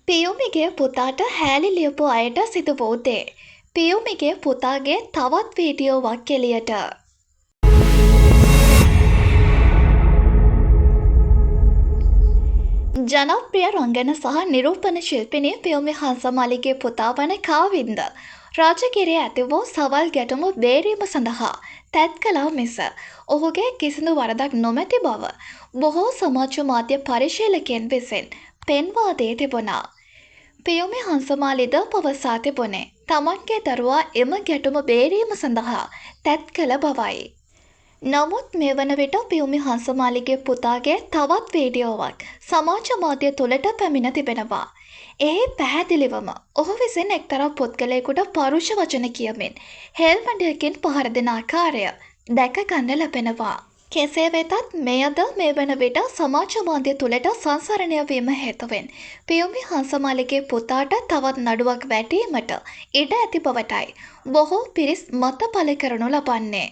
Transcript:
පියුමිගේ පුතාට හෑලි ලියපු අයට සිදු වූ දේ. පියුමිගේ පුතාගේ තවත් වීඩියෝවක් එළියට. ජනප්‍රිය රංගන සහ නිරූපණ ශිල්පිනී පියුමි හංසමාලිගේ පුතා වන කාවින්ද රාජගිරියේ ඇති වූ සවල් ගැටුම බේරීම සඳහා තැත් කළා මිස ඔහුගේ කිසිදු වරදක් නොමැති බව බොහෝ සමාජ මාධ්‍ය පරිශීලකයන් විසින් පෙන්වා දී තිබුණා. පියුමි හංසමාලිද පවසා තිබුණේ තමන්ගේ දරුවා එම ගැටුම බේරීම සඳහා තැත් කළ බවයි. නමුත් මේ වන විට පියුමි හංසමාලිගේ පුතාගේ තවත් වීඩියෝවක් සමාජ මාධ්‍ය තුළට පැමිණ තිබෙනවා. එහි පැහැදිලිවම ඔහු විසින් එක්තරා පුද්ගලයෙකුට පරුෂ වචන කියමින් හෙල්මඩයකින් පහර දෙන ආකාරය දැක ගන්න ලැබෙනවා. කෙසේ වෙතත් මෙයද මේ වන විට සමාජ මාධ්‍ය තුළට සංසරණය වීම හේතුවෙන් පියුමි හංසමාලිගේ පුතාට තවත් නඩුවක් වැටීමට ඉඩ ඇති බවටයි බොහෝ පිරිස් මත පළ කරනු ලබන්නේ.